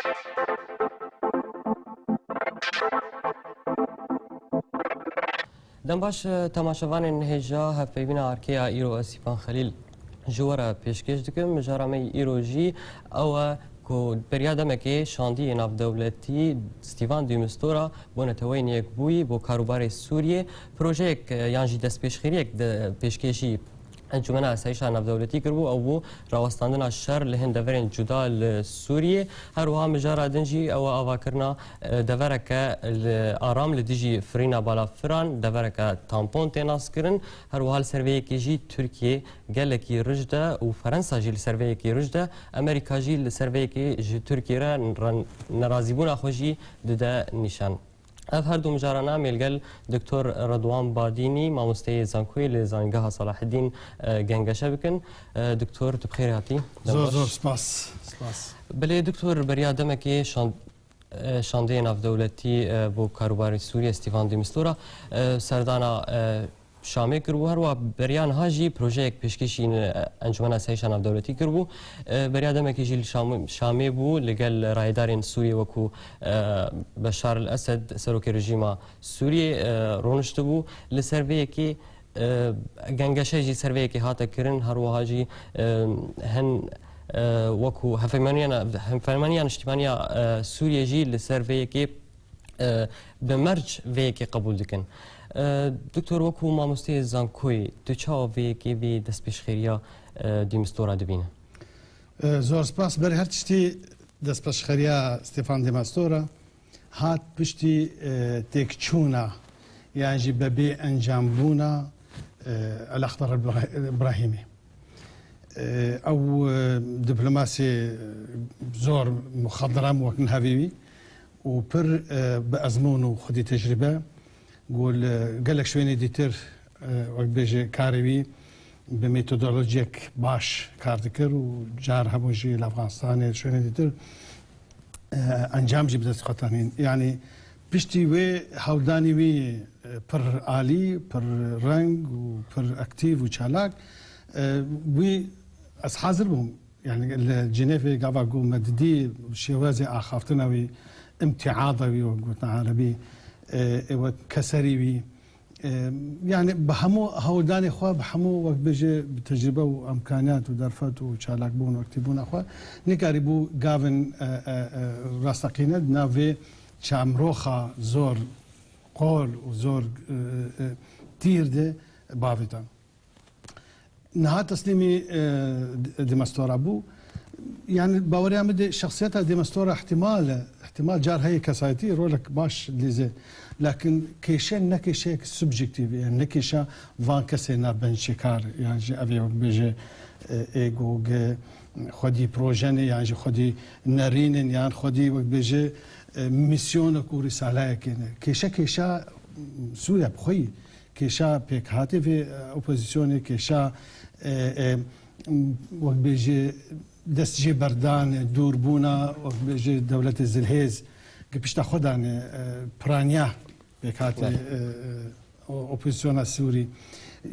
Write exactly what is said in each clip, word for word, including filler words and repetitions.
Dem baş, e, temaşevanên hêja hevpeyvîna Arkeya îro ez Sîpan Xelîl ji we re pêşkêş dikim. Mijara me îro jî ew e ku beriya demekê şandiyê navdewletî Stîvan de Mistura bo Neteweyên Yekbûyî bo karûbarê Sûriyê projeyek, e, yan jî destpêşxeriyek de pêşkêşî Encûmena Asayîşa Navdewletî kiribû, ew bû rawestandina şer li hin deverên cuda li Sûriyê. Her wiha mijara din jî ew e avakirina, e, devereke li aram li dijî firîna balafiran, devereke tampon tê naskirin. Her wiha li ser vê yekê jî Tirkiye gelekî rij de û Ferensa jî li ser vê yekê rij de, Amerîka jî li ser vê yekê ji Tirkiye re re nerazîbûna xwe jî dide nîşan. Ev her du mijarana me li gel Doktor Redwan Badînî, mamosteyê zankoyê li Zanîngeha Salaheddîn, e, gengeşe bikin. E, Doktor, tu bi xêrê hatî. Zor, zor spas. Spas. Belê, Doktor, beriya demekê şan-, e, şandeyê navdewletî, e, bo karûbarê Sûriyê Stîvan de Mistura, e, serdana, e, Şamê kiribû. Her wiha beriya niha jî projeyek pêşkêşî, e, Encûmena Asayîşa Navdewletî kiribû. E, beriya demekê jî li Şam-, Şamê bû, li gel rayedarên Sûriyê wekû, e, Beşar el Esed, serokê rejîma Sûriyê, e, roniştibû. Li ser vê yekê, e, gengeşe jî ser vê yekê hate kirin. Her wiha jî, e, hin, e, wekû hevpeymaniya, hevpeymaniya niştîmaniya, e, Sûriyê jî li ser vê yekê e, bi merc vê yekê qebûl dikin. E, Doktor, wekû mamosteyê zankoyê, tu çawa vê yekê, vê destpêşxeriya, e, de Mistura dibîne? E, zor spas. Ber her tiştî destpêşxeriya Stefan de Mistura hat piştî, e, têkçûna yan jî bebê encambûna, e, El Exber Ebra-, Ebrahîmê. E, ew, e, diplomasê zor muxadram wek niha vê wî û pir, e, bi ezmûn û xwedî tecrîbe, ku li gelek şwênê dîtir, e, wek bêje karê wî bi metodolojiyek baş kar dikir û car hebû jî li Afganistanê, şwênê dîtir, e, encam jî bi dest xwe tenîn. Yanî piştî wê hewldanî wî, e, pir alî, pir reng û pir aktîf û çalak, e, wî ez hazir bûm. Yanî li Cinêvê gava ku me didî şêwazê axaftina wî, imtiada wî, wek gotina erebî, e, e, wek keserî wî, e, yanî bi hemû hewldanê xwe, bi hemû wek bêje bi tecrîbe û imkaniyat û derfet û çalakbûn û aktîvbûna xwe, nikarîbû gavin, e, e, e, rasteqîne di nav vê çamroxa zor qol û zor, e, e, tîr de bavêtan. Niha teslîmî, e, de Mistura bû. Yanî baweriya min de şexsiyeta de Mistura ihtimal e, ihtimal car heye kesayetî rolek baş lîze. Lakin kêşe ne kêşeyek subjektîf e, ne kêşa van kesê navbençekar, yan jî ev ê wek bêje, e, ê ku ge xwedî projenê, yan jî xwedî nerînin, yan xwedî wek bêje, e, misyonek û rîsaleyekê ne. Kêşe kêşa Sûriya bi xwe yî. Kêşa pêkhatê vê, e, opozisyonê, kêşa, e, e, wek bêje dest jê berdan, dûrbûna, wek bêje dewletê zilhêz, ki pişta xwe dane, e, piraniya pêkhatê, Belê. e, e, o-, opozisyona Sûrî.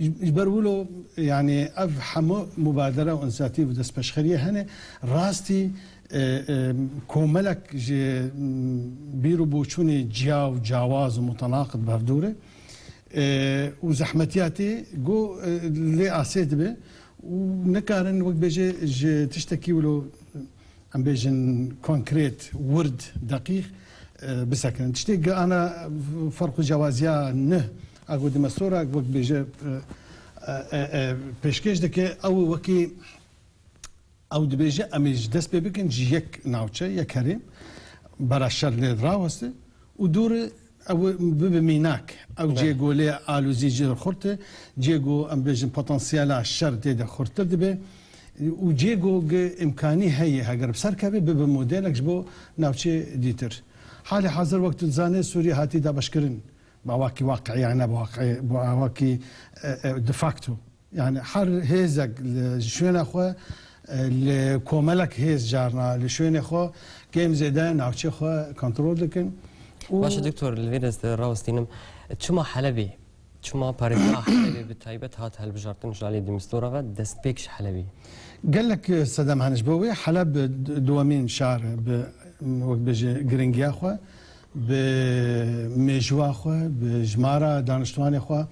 Ji, ji ber wilo, yanî ev hemû mubadere û însiyatîf û destpêşxeriyê hene, rastî, e, e, komelek ji, m, bîr û boçûnê ciya û cawaz û mutenaqid bi hev dûr e. E, û zehmetiyatê ku, e, lê asê dibe û nikarin wek bêje ji tiştekî wilo, em bêjin, konkret, wird, deqîq, e, bisekinin. Tiştê gi ana ferq û cewaziya ne, a ku de Mistura wek bêje, e, e, e, e, pêşkêş dike, ew wekî Ew dibêje, em ê ji dest pê bikin ji yek navçe, yek herêm, bera şer lê raweste û dûre ew bibe mînak. Ew Belê. cê ku lê alozî jê xurt e, cê ku em bêjin potansiyela şer tê de xurttir dibe û cê ku gi îmkanî heye, heger bi ser keve, bibe modelek ji bo navçeyê dîtir. Halê hazir wek tu dizanî Sûriye hatî dabeşkirin. Bi awakî waqiiyane, bi waqi-, bi awakî, e, e, de facto. Yani her hêzek li, ji şwêna xwe, e, li komelek hêz carna li şwênê xwe kêm zêde navçê xwe kontrol dikin. Û Baş e, Doktor, li vê de ez te rawestînim. Çima Helebê, çima parêzgeha Helebê bi taybet hat hilbijartin ji alî de Mistura ve, destpêk ji Helebê? Gelek sedem hene ji bo wê. Heleb d-, duyemîn şar e bi wek bêje, giringiya xwe, bi mêjûya xwe, bi jimara daniştvanê xwe,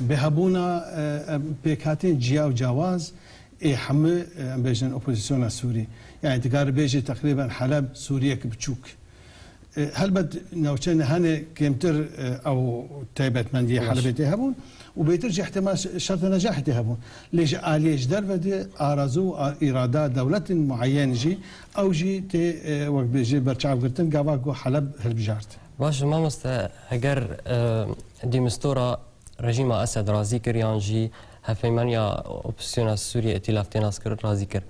bi hebûna, e, e, pêkhatên ciya û cawaz ê hemû, e, em bêjin, opozîsyona Sûrî. Yani dikare bêje teqrîben Heleb Sûriyek biçûk. E, helbet navçe ne hene kêmtir, e, ew taybetmendiyê Helebê tê hebûn û bêtir jî ihtimal ş-, şertê necahê tê hebûn. Lê ji aliyê ji derve de arazu û a-, îrada dewletin muayyen jî, ew jî tê, e, wek bêje berçavgirtin gava ku Heleb hilbijart. Baş e, mamoste, heger, e, dîmistora rejîma Esed razî kir yan jî hevpeymaniya opozîsyona Sûriyê, îtîlaf tê naskir, razî kir.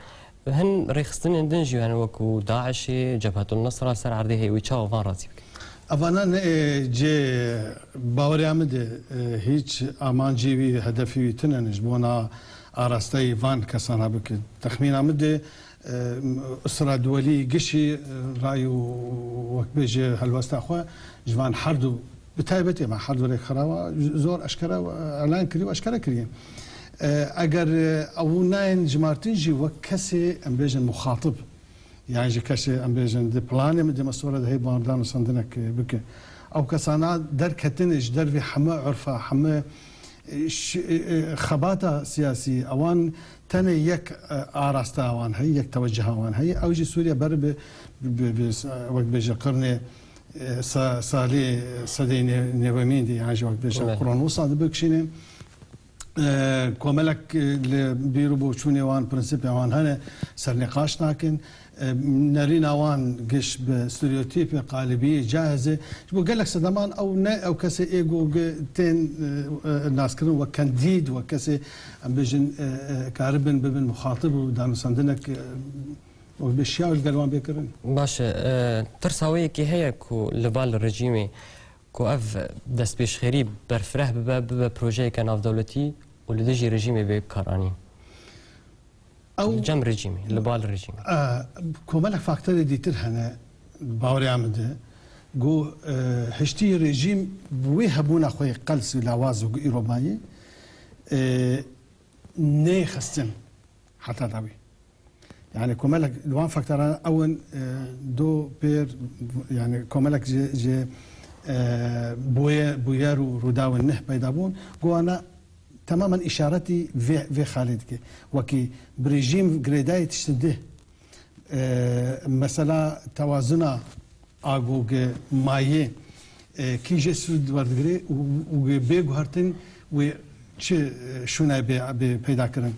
Hin rêxistinên din jî hene wekû DAIŞê, Cebhetul Nusra ser erdê heye, wî çawa van razî bike? Evana ne, e, cê baweriya min de, e, hîç amancî wî, hedefî wî tune ne ji bona arasteyî van kesana bike. Texmîna min de, e, usra duwelî gişî, e, ray û wek bêje helwesta xwe ji van her du, bi taybetî me her du rêkxirawa zor eşkere, e, elan kirî û eşkere kiriye. E, eger, e, ew nayên jimartin jî wek kesê, em bêjin, muxatib, yan jî kesê, em bêjin, di planê min de mesûre de heyî bardana sendinek, e, bike. Ew kesana derketin ji dervê hemû urfa, hemû, e, ş-, e, e, xebata siyasî, ewan tenê yek, e, arasta wan heye, yek teweciha wan heye. Ew jî Sûriye ber bi, bi, bi, wek bêje qirnê, e, sa-, salê sedê nê-, nêvemîn de, yan jî wek bêje Belê. Qurun Wusa de bikişînin. E, komelek, e, li bîr û boçûnê wan, prensîpê wan hene, sernîqaş nakin. E, nerîna wan giş bi stereotîpê, qalibiyê, cahiz e. Ji bo gelek sedeman ew ne ew kesê ê ku gi-, tên, e, e, naskirin wek kendîd, wek kesê, em bêjin, e, e, karibin bibin muxatib û danûstendinek, e, wek bi şiya li gel wan bê kirin. Baş e, e, tirsa wê yekê heye ku li bal rejîmê ku ev destpêşxêrî berfireh bibe, bibe projeyeke navdewletî û li dijî rejîmê bê karanîn? Ew Li cem rejîmê, li bal rejîmê. E, komelek faktorê dîtir hene, bawerê min de, ku, e, hiştî rejîm bi wê hebûna xwe yê qels û lawaz û îro mayî, e, neyê xistin heta dawî. Yani komelek li wan faktoran ew in, e, do pêr, yani komelek ji, ji, e, bûye-, bûyer û rûdawên neh peyda bûn, ku wana temamen îşaretî vê, vê xalê dike. Wekî bi rejîm girêdayî tiştin dih, e, mesela tewazuna agogê mayê, e, kî jê sûd werdigire û, û wê bê guhertin wê çi, e, şûnayê bê, bê peyda kirin.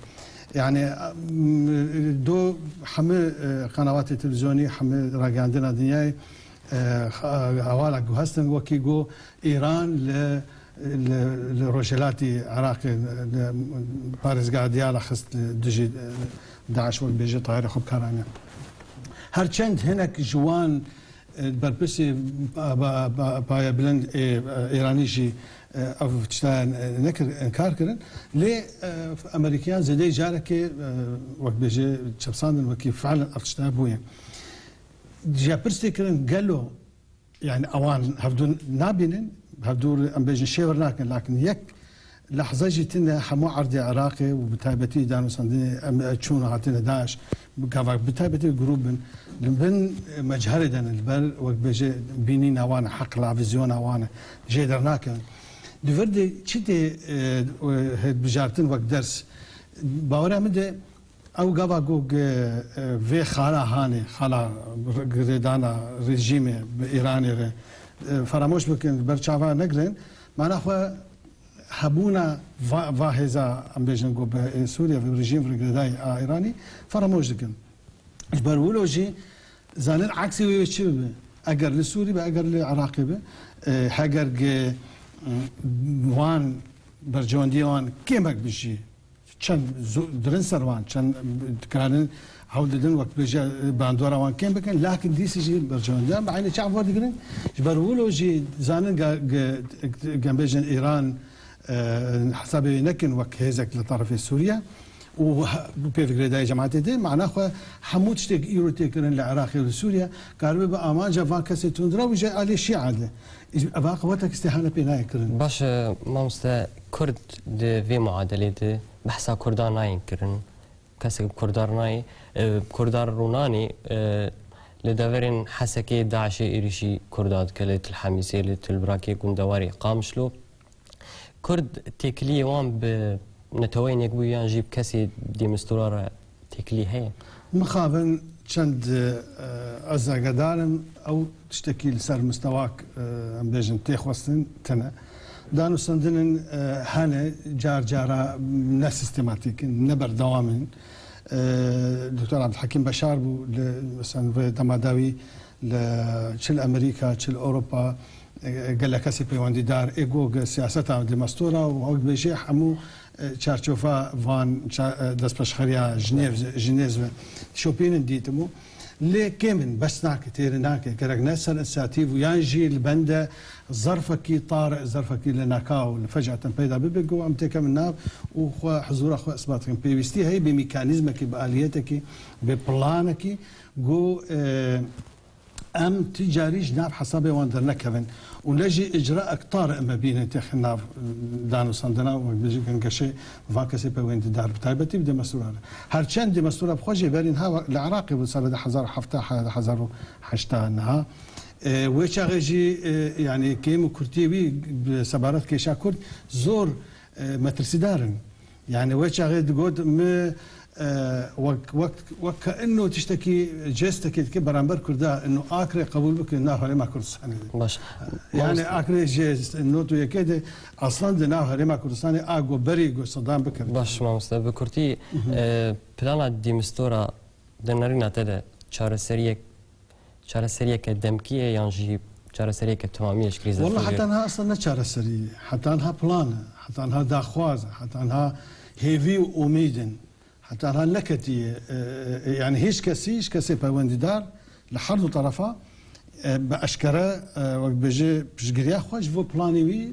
Yani, m, do hemî, e, qenawatê televîzyonî, hemî ragihandina dinyayê, e, ha-, hewala guhestin wekî got, Îran li, li, li rojhilatî Iraqê, li parêzgeha Diyala xist li dijî, e, DAIŞ wek bêje tayarê xwe bi kar anîn. Her çend hinek ji wan, e, berpirsê pa-, pa-, pa-, payebilind ê, e, Îranî jî, e, ev tiştaya, e, nekir, inkar kirin. Lê, e, Amerîkiyan zêdeyî carekê, e, wek bêje çepsandin wekî fiilen ev tiştaya bûye. Ji pirs tê kirin gelo Yani ewan hevdû nabînin, hevdû em bêjin şêwir nakin, lakin yek lehze jî tune hemû erdê Iraqê û bi taybetî danûstandinê em, e, çûn û hatine DAIŞ, gava bi taybetî grûp bin, li bin, e, mecharê de ne, li ber wek bêje bînîna wan e, heqla vîzyona wan e, jê dernakevin. Di vir de çi tê, e, e, hilbijartin wek ders? Baweriya min de Ew gava ku, e, vê xala hanê, xala girêdana rejîmê bi Îranê re, e, feramoş bikin, ber çava negirin, mana xwe hebûna va, va hêza, em bêjin ku bi, e, Sûriye, bi rejîm ve girêdayî a Îranî feramoş dikin. Ji ber wilo jî zanin eksê wê çi bibe? Eger li Sûrî be, eger li Iraqê be, e, heger ge, wan berjewendiyê wan kêmek bijî, çend zo-, dirin ser wan, çend dikarin hewl didin wek bêje bandora wan kêm bikin, lakin dîsî jî berjewendiyan bi eynî çav werdigirin. Ji ber wilo jî zanin ge-, ge-, ge-, em bêjin Îran, e, hesabê wê nekin wek hêzek li terefê Sûriye û he-, pêvgirêdayî cemaetê dê, mana xwe hemû tiştê îro tê kirin li Iraqê û li Sûriye karibe bi amanca van kesê tundrew û ji alê Şîa de. Eva qeweta kistê hane pê nayê kirin. Baş e, mamoste, Kurd di vê muadelê de behsa Kurdan nayên kirin. Kesek bi Kurdan nayê, e, Kurdan rûnanê, e, Li deverên Hesekê DAIŞê êrîşî Kurda dike, li Til Hemîsê, li Til Birakê, gundewarê Qamişlo. Kurd têkiliyê wan bi Neteweyên Yekbûyî yan jî bi kesê dêmistura re têkilî heye? Mixabin çend, e, ez agedar im, ew tiştekî li ser mistewak, e, em bêjin, tê xwestin tine. Danûstandinên, e, hene, car cara ne sîstematîk in, ne berdewam in. E, Doktor Abdulhekîm Beşar bû li, mesela, vê dema dawî li çi li Amerîka, çi li Ewropa, e, gelek kesê peywendîdar ê got siyaseta dêmastora û wek bêjê hemû, e, çarçofa van ça-, e, destpêşxeriya Jinêv, Jinêz ve şopînin dîtim û lê kêm in, bes nake, têrê nake, gerek ne ser însiyatîv û yan jî li bende zerfekî tar, zerfekî li naka û li fecaten peyda bibe, ku em têkevin nav û xwe hizûra xwe isbat dikin. Pêwîstî heye bi mekanîzmekî, bi aliyetekî, bi planekî, ku, e, em ti carî ji nav hesabê wan dernekevin û ne jî îcraek tar em bibînin têxin nav, e, danûstandina û, wek bêjî, gengeşê va kesê peywendîdar, bi taybetî bi dêmastura re. Her çend dêmastura bi xwe jî berîn ha li Iraqê bû, sala du hezar û hevdeh, du hezar û heşta niha. E, wê çaxê jî, e, yanî kêm û kurtiyê wî bi sebaret kêşa Kurd zor, e, metirsîdar in. Yani wê çaxê digot, mi, e, wek, wek, wek ke inno tiştekî jestekê dike beramber Kurda, inno Akrê qebûl bike nav herêma Kurdistanê de. Baş. Yani Mamoste. Akrê ji not û yekê de aslan di nav herêma Kurdistanê a go berî go Sedam bikir. Baş, mamoste, bi kurtî, Mhm. e, plana dîmistora di nerîna te de çareseriyek Çareseriyeke demkî ye yan jî çareseriyeke temamî ye ji krîza Walla Sûriyê? Heta niha aslında ne çareserî ye. Heta niha plan e. Heta niha daxwaz e. Heta niha hêvî û umîd in. Heta niha neketiye. E, e, e, yani hiç kesî, hiç kesê peywendîdar li her du terefa, e, bi eşkere, e, wek bêje piştgiriya xwe ji bo planê wî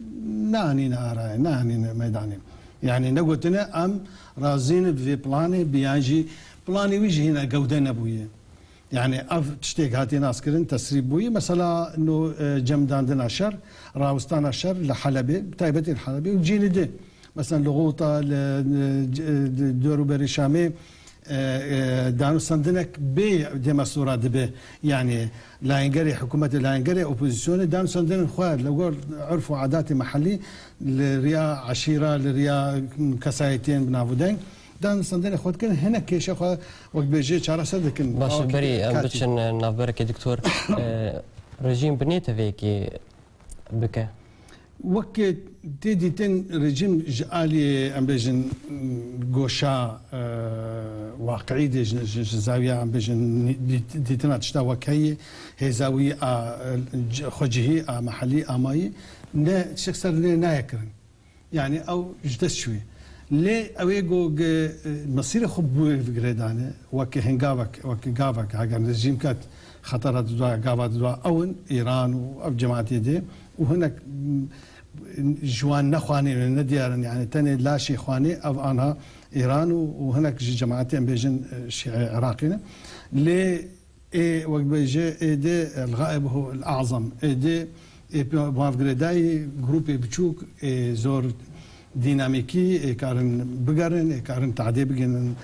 neanîne arayê, neanîne meydanê. Yani negotine em razî ne bi vê planê, bi yan jî planê wî jî hîna gewde nebûye. Yani ev tiştêk hatiye naskirin, tesrîb bûyî. Mesela no, e, cemdandina şer, rawistana şer li Helebê, bi taybetî li Helebê û cînî di. Mesela li Ghûta, li, e, c-, e, di dor û berê Şamê, e, e, danûstandinek bê dêmastora dibe. Yani layengerê hikûmetê, layengerê opozîsyonê danûstandinên xwe li gor urf û adatê mehellî li riya eşîra, li riya kesayetiyên bi nav û deng, danûstandinê xwe dikin, hinek kêşe xwe, wek bêjê, çareser dikin. Baş, berî em biçin navberekê doktor, e, rejîm binête vê yekê bike? Wek tê dîtin rejîm ji aliyê, em bêjin, goşa, e, waqiî de, ji, ji, ji zawiya, em bêjin, dît-, dîtina tişta wek heyî, hêza wî a, e, c-, xwecihî, a mehellî, a mayî, ne tiştek ser nê nayê kirin. Yani ew ji dest çûye. Lê ew ê go gi, e, mesîrê xwe bi wê girêdane, weke hingavek, weke gavek, heger rejîm ket xetera didwa, gava didwa, ew in Îran û ev cemaetê dê û hinek, m, ji wan nexwanê ne, nediyar in, yani tenê laşê xwanê ev anha Îran û, û hinek ji cemaetê em bêjin, e, Şîe Iraqî ne. Lê Ê, wek bêje, êdî El-Gaib hu El-Azam. Êdî, ê, bi-, bavgirêdayî grûpê biçûk, ê, zor dînamîkî, ê, karin bigerin, ê, karin tadê bigihînin,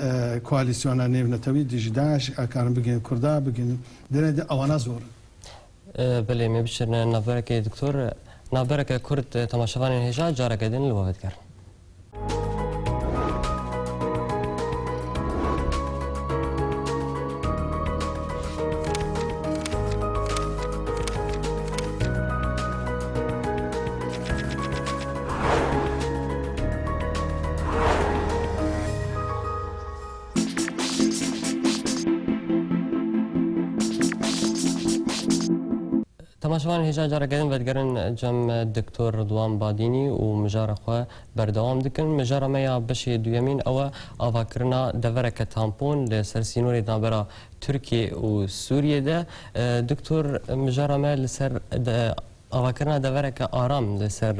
e, koalîsyona nêvnetewî dijî DAIŞ, ê, karin bigihînin Kurda, bigihînin dinê de, ewana zor in. E, belê, me biçirine navberekê doktor. Navbereke kurt, e, temaşevanên hêja careke din li we vedigerin. Temaşevanên hêja careke din vedigerin cem Doktor Ridwan Badînî û mijara xwe berdewam dikin. Mijara me ya beşê duyemîn ew e avakirina devereke tampon li ser sînorê navbera Tirkiye û Sûriye de. E, Doktor, mijara me li ser de, avakirina devereke aram li ser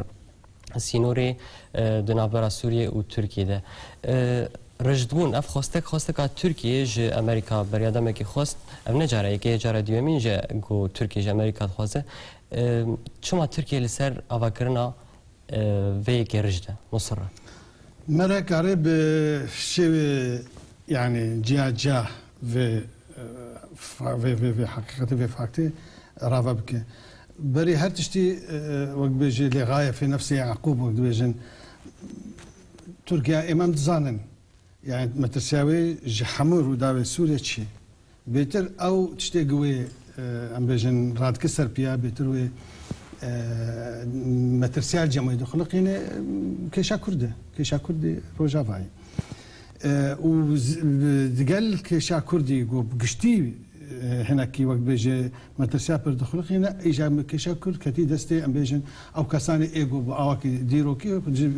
sînorê, e, di navbera Sûriyê û Tirkiyê de. E, rijdbûn, ev xwestek, xwesteka Tirkiyê ji Amerîka beriya demekî xwest. Ev ne cara yekê ye, cara duyemîn jî ku Tirkiye ji Amerîka dixwaze. E, çima Tirkiye li ser avakirina, e, vê yekê rij de, musir e? Me re kare bi şêwê, yani ciya ciya vê e, fa-, vê, vê, vê heqîqetê, vê faktê rave bike. Berî her tiştî, e, e, wek dibêje lê gaye fê nefsê Yaqûb, wek dibêjin, Tirkiye ê em dizanin. Yani metirsiya wê ji hemû Rûdawê Sûriyê çi? Bêtir ew tiştê gi wê, e, em bêjin radike ser piya, bêtir wê, e, metirsiya li cem wê dixuliqîne, kêşa Kurd e. Kêşa Kurdî Rojavayê. E, û z-, digel kêşa Kurdî ku bi giştî, e, hinekî wek bêje metirsiya pir dixuliqîne, îja me kêşa Kurd ketî destê, em bêjin, ew kesanê ê ku bi awakî dîrokî, ji, e,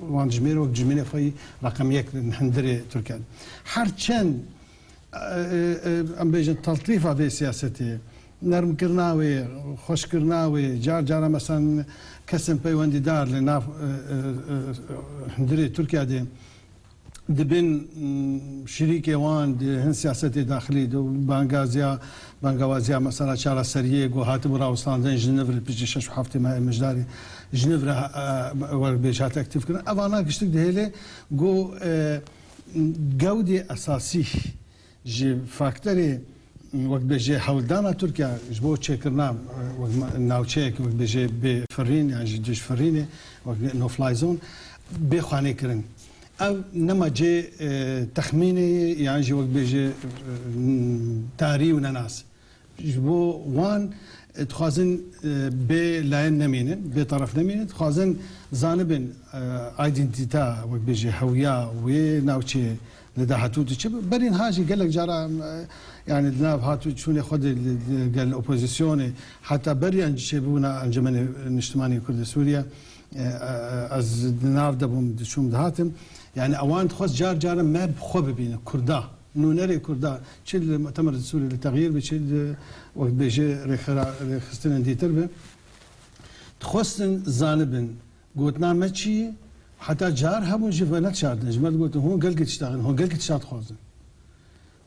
wan dijmêre wek dijmêrê xwe yî reqem yek in hundirê Tirkiye. Her çend, e, e, e, em bêjin, teltîfa vê siyasetê, nermkirina wê, xweşkirina wê, car cara mesela kesên peywendîdar li nav, e, e, e, hundirê Tirkiye de dibin, mm, şirîkê wan di hin siyasetê daxilî de, bangaziya, bangawaziya mesela çareseriyê ku hatibû rawestandin Jinevre, piştî şeş û heftê mehê mijdarî Jinevre, e, werbêj hate aktif kirin. Evana giştik dihêle ku, e, gewdê esasî ji faktorê, wek bêje, hewldana Tirkiye ji bo çêkirina, e, wek ma-, navçeyek, wek bêje, bê firîn, yan jî dijfirînê, wek no-fly zone, bê xwanê kirin. Ev nema cê, e, texmînê ye, yan jî wek bêje, e, tarî û nenas. Ji bo wan, e, dixwazin, e, bê layen nemînin, bê taraf nemînin, dixwazin zanibin, e, aydentîta, wek bêje, hewiya wê navçeyê li dahatû diçe. Berî niha jî gelek cara, e, yani di nav hatûçûnê xwe de li, li gel opozisyonê, heta berî enc-, çêbûna Encûmenê Niştimanî Kurd ê Sûriye, e, e, ez di nav de bûm, diçûm dihatim. Yani ewan dixwest car cara me bi xwe bibîne, Kurda. Nûnerê Kurda, çi li Mutemer Sûrî li Texyîr be, çi li, wek bêje, rêxera-, rêxistinên dîtir be, dixwestin zanibin, gotina me çi ye? Heta car hebûn jî venedişartin. Ji me digotin, hûn gelkî tişta, hûn gelkî tişta dixwazin.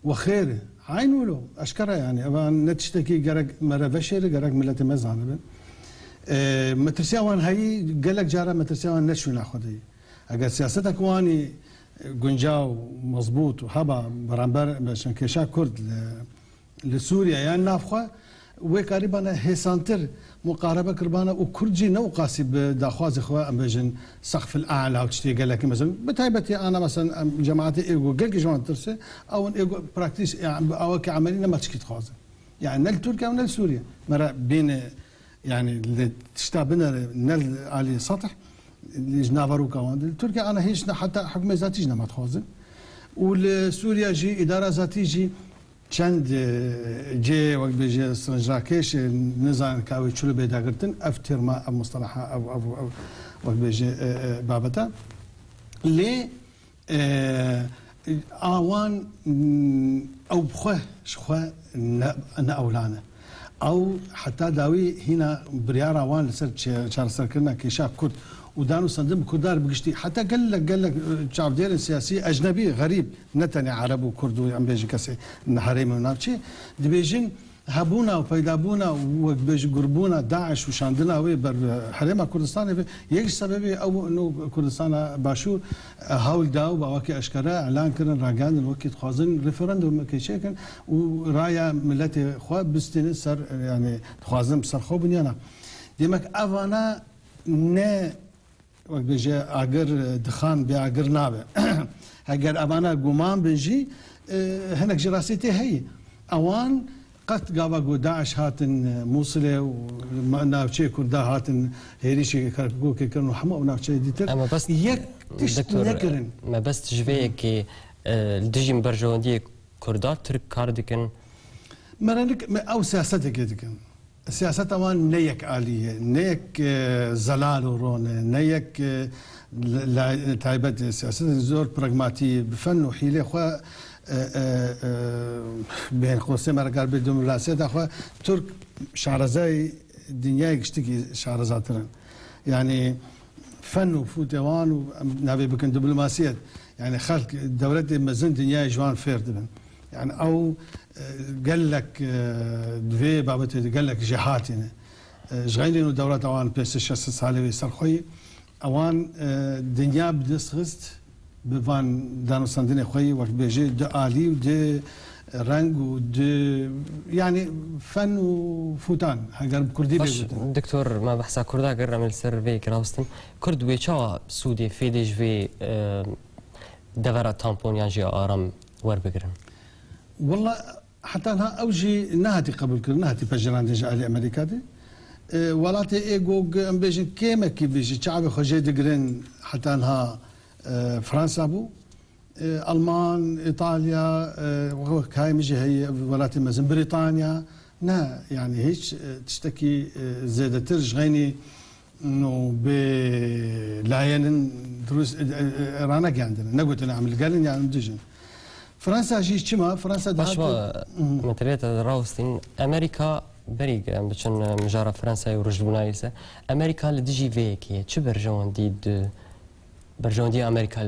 We xêr e. Eyn wilo, eşkere yani. Eva ne tiştekî gerek me re veşêre, gerek miletê me zanibin. E, metirsiya wan heyî, gelek cara metirsiya wan ne şûna xwe de ye. Eger siyasetek wanî, e, guncaw, mezbût û heba beramber, beşin kêşa Kurd li, li Sûriye yan navxwe, wê karîbana hêsantir muqarebe kiribana û Kurd jî ne wqasî bi daxwazê xwe, em bêjin, sexfil a'la û tiştê gelekî mezin. Bi taybetî ana, mesela, em cemaetê ê ku gelkî ji wan tirse, ew in ê ku praktîk, yani bi awakî emelî nema tişkî dixwazin. Yani ne li Tirkiye û ne li Sûriye. Me re bîne, yani li tişta binere, ne li alî setih, ji naveroka wan de. Li Tirkiye ana hîç ne, heta hukmê zatî jî nema dixwazin. Û li Sûriye jî, îdara zatî jî çend, e, cê, wek bêje, sirinjrakêş, e, nizanin ka wê çilo bê dagirtin, ev terma, ev mustalaha, ev, ev, ev, wek bêje, e, e, babeta. Lê, e, a wan, mm, ew bi xwe, ji xwe ne, ne ewlan e. Ew heta dawî hîna biryara wan li ser çe-, çareserkirina kêşa Kurd û dan û sendin bi Kurdan re bi giştî, heta gelek, gelek, e, çavdêrên siyasî ecnebî, xerîb, ne tenê Ereb û Kurd û, em bêjin, kesê herêmê û navçê, dibêjin hebûna û peydabûna û, wek bêjî, gurbûna DAIŞ û şandina wê ber, e, herêma Kurdistanê ve yek ji sebebê ew û Kurdistana Başûr, e, hewl da û bi awakî eşkere elan kirin, ragihandin, wekî dixwazin referandumekê çêkin û raya miletê xwe bistînin ser, e, yani dixwazin bi ser xwe binyana. Demek evana ne, wek bêje, agir, e, dixan bê agir nabe. Heger evana guman bin jî, e, hinek jî rastî tê heyî. Ewan qet gava ku DAIŞ hatin, e, Mûsilê û ma-, navçeyê Kurda hatin, hêrîşê Kerkûkê kirin û hemû ew navçeyê dîtir. Ama bes yek tişt doktor, nekirin. Me bes ji vê yekê, e, li dijî berjewendiyê Kurda Tirk kar dikin? Me re nik-, me ew siyasetekê dikin. Siyaseta wan ne yek alî ye, ne yek, e, zelal û ron e, ne yek, e, la-, la-, taybet e. Siyasetek zor pragmatî ye, bi fen û hîlê xwe, e, e, e, bêhên qosê me re kar bê diplomasiyeta xwe, Tirk şarezayê dinyayê giştikî şarezatir in. Yani fen û fûtê wan û em navê bikin diplomasiyet. Yani xelk, dewletê mezin dinyayê ji wan fêr dibin. Yani ew, e, gelek, e, di vê babetê de gelek jêhatî ne. E, ji xeyrê û dewleta wan pênc sed şeş sed salê wê ser xwe yî, ewan, e, dinya bi dest xist, Bi van danûstandinê xwe yî wek bêjî di alî û di reng û di, yanî fen û fûtan, heger bi kurdî bê gotin. Baş, doktor, me behsa kurda kir, em ê li ser vê yekê rawestin. Kurd wê çawa sûdê, fêdê ji vê, e, devera tampon yan jî aram werbigirin? Wela, heta niha ew jî nehatî qebûlkirin, nehatî pejirandin ji alî Amerîka de. E, welatê ê go, em bêjin, kêmekî bijî çavê xwe jê digirin, heta niha, e, Fransa bû. E, Alman, Îtalya, e, wek hayê min jî heye, welatê mezin, Brîtanya. Ne, yanî hiç, e, tiştekî, e, zêdetir ji xeynî No, bi layenin dirust, e, e, e, ranegendin. Negotine em li gel in yan em dij in. Fransa jî çima? Fransa Baş daha ma, Hı. me tevê te rawestîn. Amerîka berî em biçin, e, mijara Fransayê û rijdbûna wî ser. Amerîka li dijî vê yekê ye. Çi berjewendî di berjewendiya Amerîka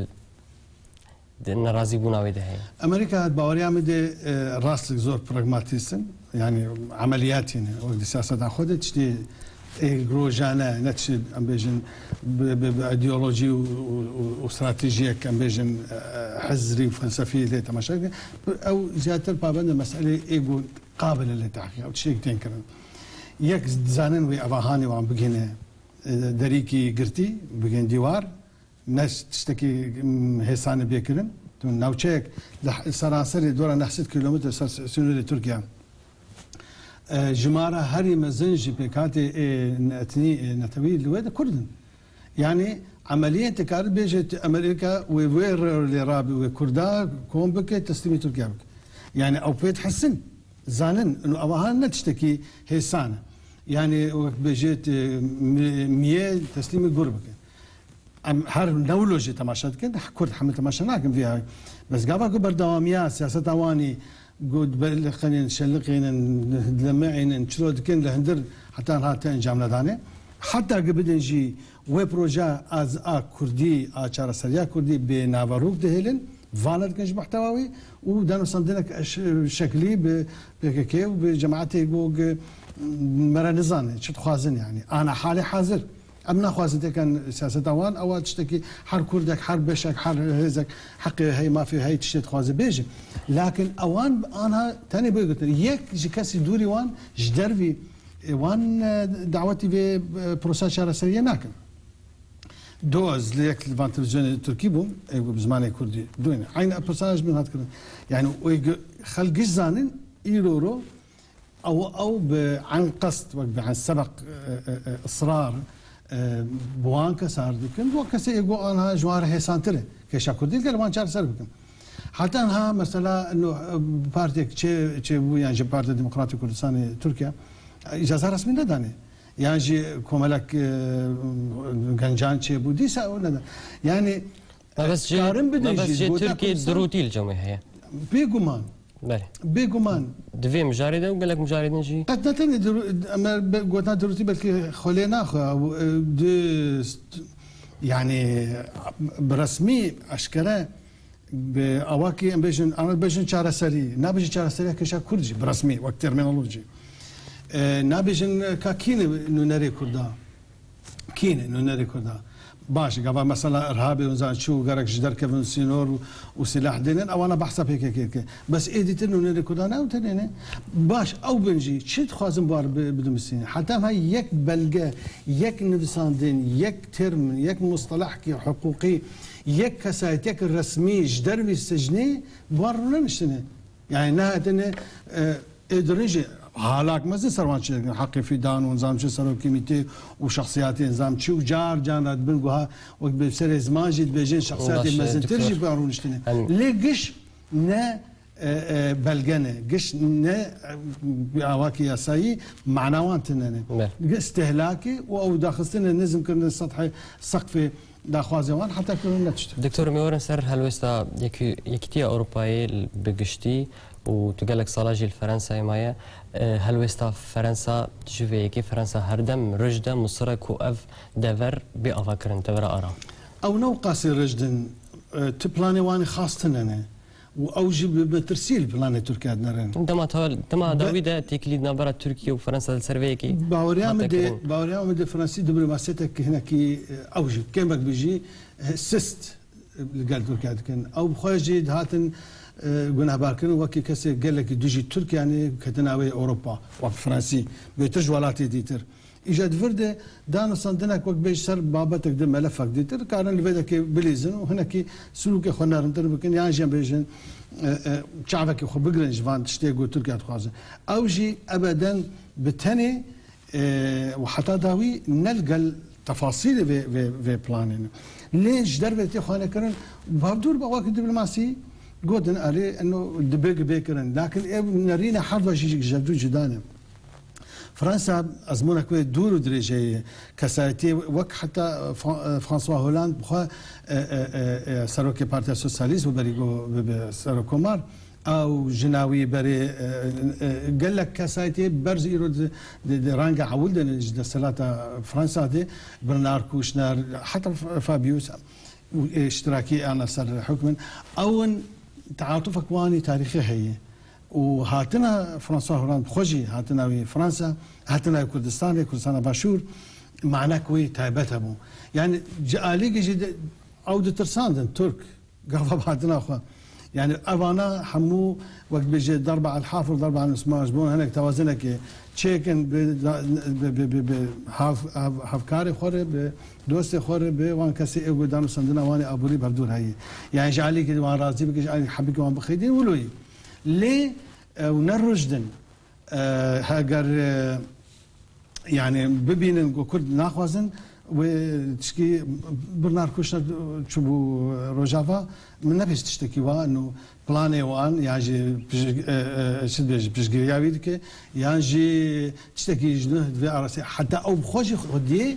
di nerazîbûna wê de heye? Amerîka, baweriya min de, e, rastik zor pragmatîst in. Yanî emeliyatî ne. Wek di siyaseta xwe de tiştê êgrojane, ne tiştê, em bêjin, bi, bi, bi ideolojî û, û, û, û stratejiyek, em bêjin, e, hizrî û felsefî lê temaşe dikin. Ew ziyadtir pabendê meselê êgo qabile lê tehqîq. Ew tiştê tên kirin. Yek dizanin wê evahanê wan bigihîne, e, derîkî girtî, bigihîn dîwar, ne tiştekî, mm, hêsan e bê kirin. Tu navçeyek li h-, seranserê dora neh sed kîlometre ser s-, sînorê Tirkiye. E, jimara herî mezin ji pêkhatê ê etnî, ê netewî li wê de Kurd in. Yanî emeliyên te karî bêje tu Amerîka wê, wê rê lê rabî, wê Kurda kom bike, teslîmî Tirkiye bike. Yanî ew pê dihesin, zanin, û evahan ne tiştekî hêsan e. Yanî wek bêje tu mi-, miyê teslîmî gur bike. Em her newlo jî temaşe dikin, Kurd hemû temaşe nakin vî hay. Bes gava ku berdewamiya siyaseta wanî ku dibeliqînin, şeliqînin, dileme'înin, çilo dikin, li hindir heta niha te encam nedane. Heta ku bidin jî wê proje a, a Kurdî, a çareseriya Kurdî bê naverok dihêlin, vana dikin ji muhtewa wî û danûstandinek eş-, şeklî bi P K K û bi cemaetê ku, ku me re nizane, çi dixwazin yanî. Ana halê hazir. Em naxwazin têken siyaseta wan, ewa tiştekî her kurdek, her beşek, her hêzek heqê hey, mafê hey tiştê dixwaze bêje. Lakin ewan anha tenê bê gotin. Yek ji kesî dûrî wan ji dervî, e, wan, e, dawetî vê, e, prosa çareseriyê nakin. Do ez li yek li van televîzyonê Tirkî bûm, e, bi zimanê Kurdî. Doyne. Eyn e prosa ji min hat kirin. Yani o xelk giş zanin, îro ro Ew, ew bi enqest, wek bi ensebeq, e, e, e, israr, e, bi wan kesa re dikin, bi kesê êgo anha ji wan re hêsantir e. Kêşa Kurdî li gel wan çareser bikin. Heta niha mesela no, e, partiyek çê, çêbû, yan jî Partiya Demokratîk Kurdistanê Tirkiye, e, îcaza resmî nedane. Yan jî komelek, e, gencan çêbû, dîsa ew neda. Yani, e, Mebest jê, karin bidin mebest jî, jê gota Tirkiyê Kurdistan dirûtî li cem wê heye. Bêguman. Belê. Bêguman. Di vê mijarê de û gelek mijarê din jî. Qet ne tenê dir-, em ê be-, gotina dirûtî belkî xwe lê naxwe. Ew, e, di st-, yani, bi resmî eşkere bi awakî em bêjin, em bêjin çareserî. Nabêjin çareseriya kêşa Kurd jî bi resmî wek termînolojî. E, nabêjin ka kî ne nûnerê Kurda. Kî ne nûnerê Kurda? Baş, gava mesela Irhabê û nizam çi û gerek ji derkevin sînor û, û sîlah dênin, ewana behsa P K K dike. Bes êdî ti nûnerê Kurda ne û tenê ne. Baş, ew bin jî çi dixwazin bar bi-, bidimisînin? Heta me yek belge, yek nivîsandin, yek term, yek mustelahkî hiqûqî, yek kesayetiyek resmî ji dervî sicnê bar rûneniştine. Yani nehatine, e, ê dirin jî halak mezin ser wan çêdikin. Heqê fîdan û nizam çi serokê mîtê û şexsiyatê nizam çi û car car dibin guha wek bi serê ziman jî dibêjin şexsiyatê Baş, e, mezintir doktor. Jî bi rûniştine. Em Lê giş ne, e, e, belge ne. Giş ne, e, bi awakî yasayî mana wan tine ne. Be. Giş istihlakê û ew daxistine nizm kirine sethê seqfê daxwazê wan heta ku hûn netiştin. Doktor, me werin ser helwêsta Yekî-, Yekîtiya Ewropayê bi giştî û tu gelek sala jî li Ferensayê maye. E, helwêsta Ferensa ji vê yekê, Ferensa herdem rij de musir e ku ev dever bê avakirin, devera aram. Ew ne qasê rij din, e, tu planê wan ê xas tune ne. Û ew jî bi metirsî li planê Tirkiye dinerin. Dema ta-, dema Be- dawî de têkilî di navbera Tirkiye û Fransa li ser vê yekê Baweriya hate min de, kirin. Baweriya min de Fransî diplomasiyeteke hinekî, e, ew jî kêmek bi jî, e, sist, li gel Tirkiye dikin. Ew bi xwe jî dihatin, e, gunehbarkirin wekî kesê gelekî dijî Tirkiye, yanî ketina wê Ewropa, wek Fransî, bêtir ji welatê dîtir. Îja di vir de danûstandinek wek bêj ser babetek di melefek dîtir, karin li vê dekê bilîzin û hinekî silûkê xwe nerntir bikin, yan jî em bêjin, e, e, çavekê xwe bigirin ji van tiştê ku Tirkiye dixwaze. Ew jî ebeden bi tenê, e, û heta dawî ne li gel tefasîlê vê, vê, vê planê ne. Lê ji derve tê xwanekirin, bavdûr be wekî diplomasî gotin, erê, eno dibe gibê kirin. Lakin ev nerîne herva jî ji hevdû cuda ne. Fransa ezmûnek wê dûr û dirêjeyê kesayetiyê wek heta Fra-, François Hollande bi xwe, e, e, e, e, serokê Partiya Sosyalîst û berî got bibe serokkomar, ew jina wî berê, e, e, gelek kesayetiyê berz îro di, di, di ranga ewil de ji desthilata Fransa de, Bernard Kouchner, heta F-, Fabius û, e, îştirakî ana ser hukmin. Ew in teatufek wan î tarîxî heye. Û hatina François Hollande bi xwe jî, hatina wî Fransa, hatina wî Kurdistanê, Kurdistana Başûr, manek wî taybet hebû. Yani ji alîkî jî de, ew ditirsandin Tirk, gava bi hatina xwe. Yani evana hemû, wek bêje, darba el hafir, darba el mismar, ji bo hinek tewazinekê çêkin bi, bi, bi, bi, bi hav-, hav-, hevkarê xwe re, bi dostê xwe re, bi wan kesê ê ku danûstandina wan ê aborî berdûr heye. Yani ji alîkî wan razî bike, ji alîkî hemikî wan bixeyidin, wilo ye. Lê ew ne ruj din. E, heger, e, yani bibînin ku Kurd naxwazin, wê tişkî Bernard Kouchner çûbû Rojava, min nebihîst tiştekî wa, ino planê wan, yan jî pij-, e, e, çi dibêjî, piştgiriya wî dike, yan jî tiştekî ji nû divê arastê, heta ew bi xwe jî xwediyê,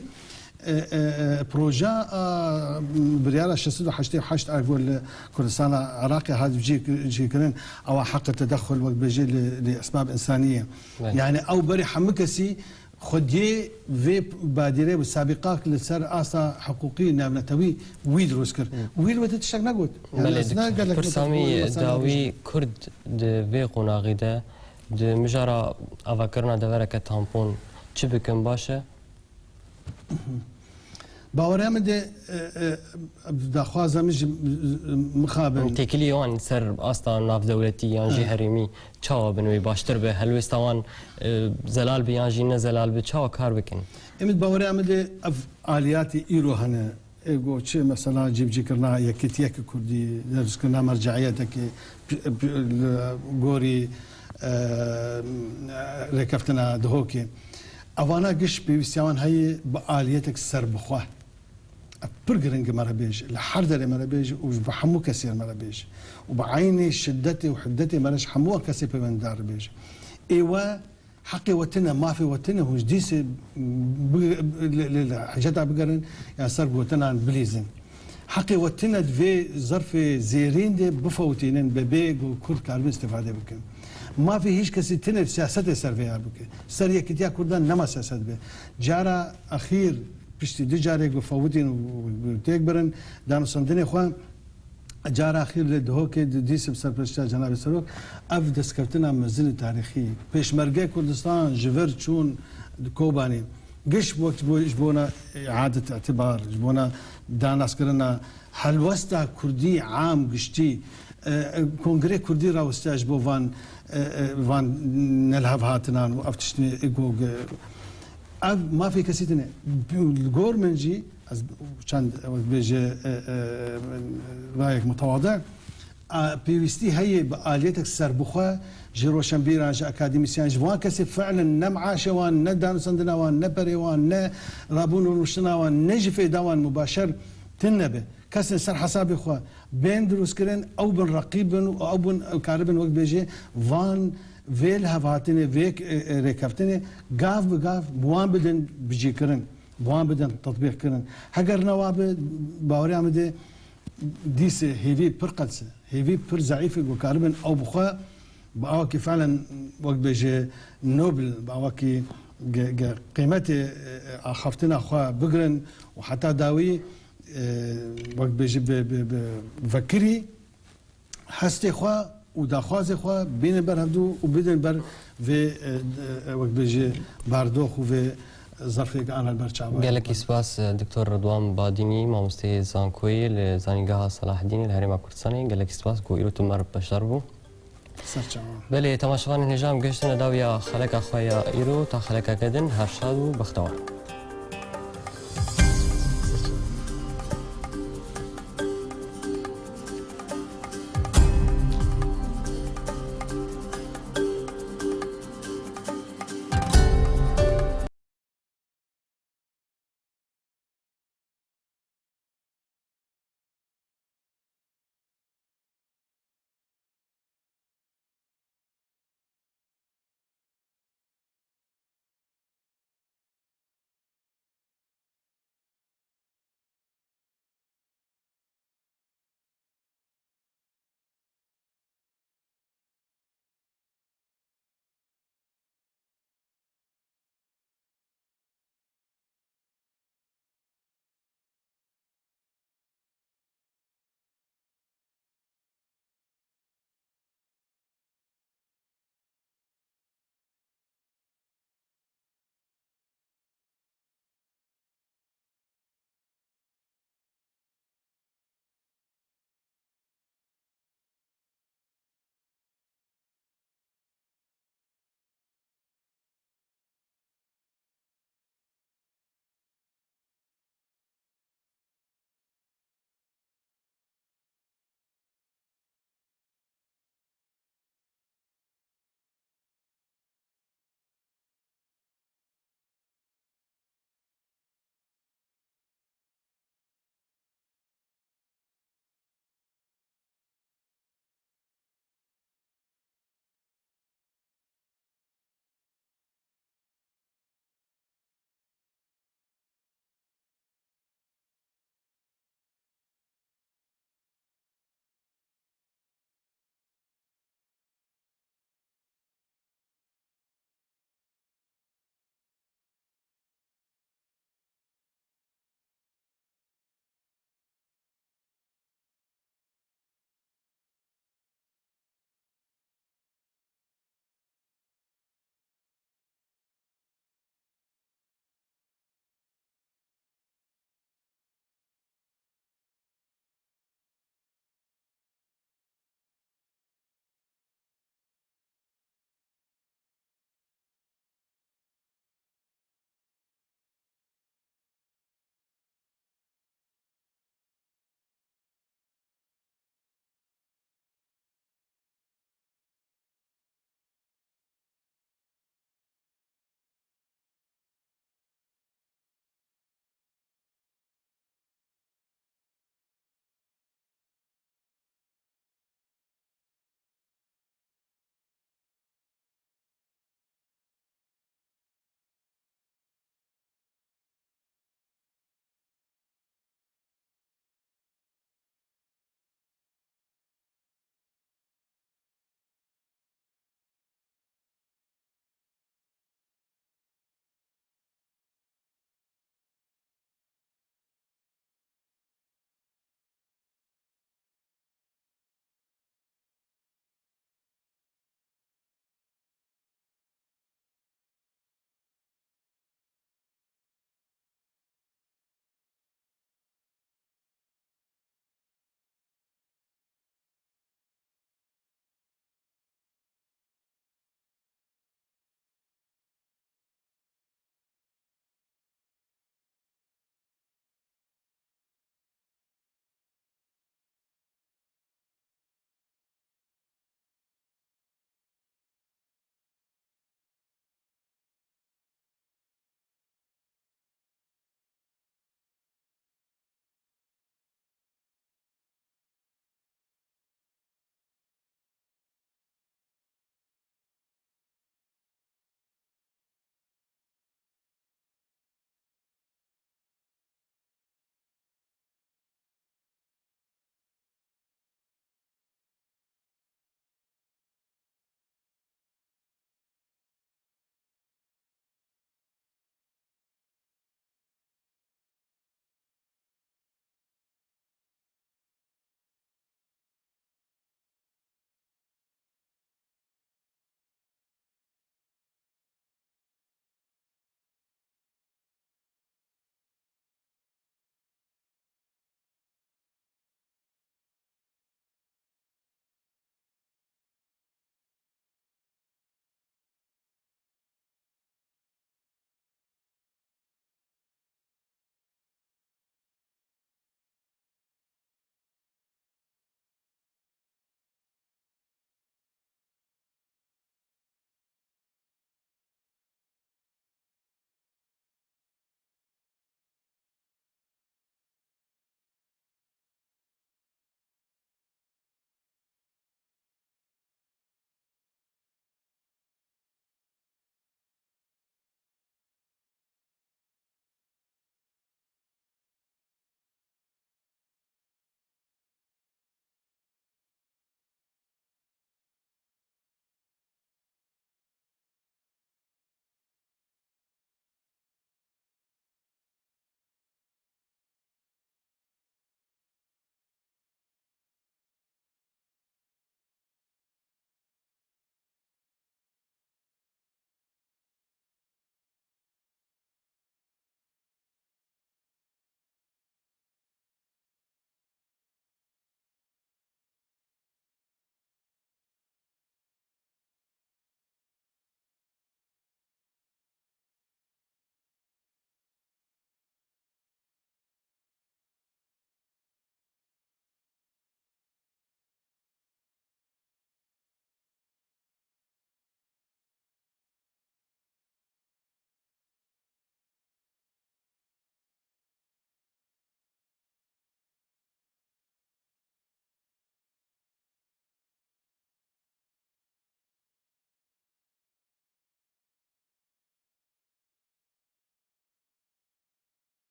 e, e, e, proja, a, biryara şeş sed û heştê û heşt a ku li Kurdistana Iraqê hat cî-, cîkirin, ewa heqê tedexul wek bêjî li, li esbab însanî ye. Evet. Yani ew berê hemû kesî xwediyê vê badîre û sabîqak li ser asta hiqûqî navnetewî wî dirust kir. Hı. Wî li wê tiştek negot. Yani Belê, ez ne diktor. gelek Pirsa min dawî Kurd di vê qonaxî de, di mijara avakirina devereke tampon çi bikin baş e? Bawerê min de, e, e, daxwaza min ji, e, mixabin. Têkilî wan ser asta navdewletî yan jî Hı. herêmî çawa bin wê baştir be? Helwêsta wan, e, zelal bi yan jî ne zelal bi çawa kar bikin? Em ê bawerê min de ev aliyatê îro hene. Ê go çi mesela cîbicîkirina yekîtiyeke Kurdî, derskirina merceiyeteke pi-, pi-, li gorî, e, rêkeftina Dihokê. Evana giş pêwîstiya wan heye bi aliyetek serbixwe. Ev pir giring e me re bêje, li her derê me re bêje û ji bo hemû kesê re me re bêje. Û bi eynî şiddetê û hiddetê me re ji hemû kesê pêwendidar re bêje. Ê we heqê we tune, mafê we tune, hûn ji dîsê bi-, li, li, li hiceta bigerin, yan ser gotinan bilîzin. Heqê we tune di vê zerfê zêrîn de bifewtînin, be bê ku Kurd karibin îstîfade bikin. Mafê hîç kesî tune siyasetê ser vê yar bike. Ser yekîtiya Kurdan nema siyaset be. Cara exîr piştî du carê ku fewtîn û têk birin, danûstandinê xwe, cara axîr li Dihokê di dîsê bi serpereştiya Cenabê Serok, ev destkeftina mezin ê tarîxî. Pêşmergeyê Kurdistan ji vir çûn Kobanê. Giş wek ji bo, ji bona iadet îtibar, ji bona danaskirina helwesta Kurdî am giştî, e, e, Kongrê Kurdî rawestiya ji bo van, e, e, van nelihevhatinan û ev tiştine ê ku, e, ev mafê kesî tune. Li gor min jî, ez çend, wek bêje, e, e, rayek mutewadi, a, pêwîstî heye bi aliyetek serbixwe ji roşenbîran, ji akademîsyen, ji van kesê fiilen ne meaşê wan, ne danûstandina wan, ne perê wan, ne rabûn û rûniştina wan, ne jî fêda wan mubaşer tune be. Kesên ser hesabê xwe bên dirûstkirin, ew bin reqîb bin û ew bin, karibin wek bêje van vê lihevhatinê, vê, e, e, rêkeftinê gav bi gav bi wan bidin bicîkirin. Bi wan bidin tetbîqkirin. Heger ne wa be, baweriya min de dîsê hêvî pir qels e. Hêvî pir zeîf e ku karibin ew bi xwe bi awakî fiilen wek bêje nobil, bi awakî ge-, ge-, qîmetê, e, e, axaftina xwe bigirin û heta dawî, e, wek bêje bi, bi, bi vekirî hestê xwe û daxwazê xwe bînin ber hevdû û bidin ber vê, e, e, wek bêje bardox û vê, zerfê ke ana li ber çavan. Gelekî spas, e, Doktor Ridwan Badînî, mamosteyê zankoyê li Zanîngeha Selaheddînê li Herêma Kurdistanê. Gelekî spas ku îro tu me re beşdar bû. Ser çavan. Belê, temaşevanên hêja, em gihiştine dawiya xeleka xwe ya îro, ta xelekeke din, her şad û bextewar.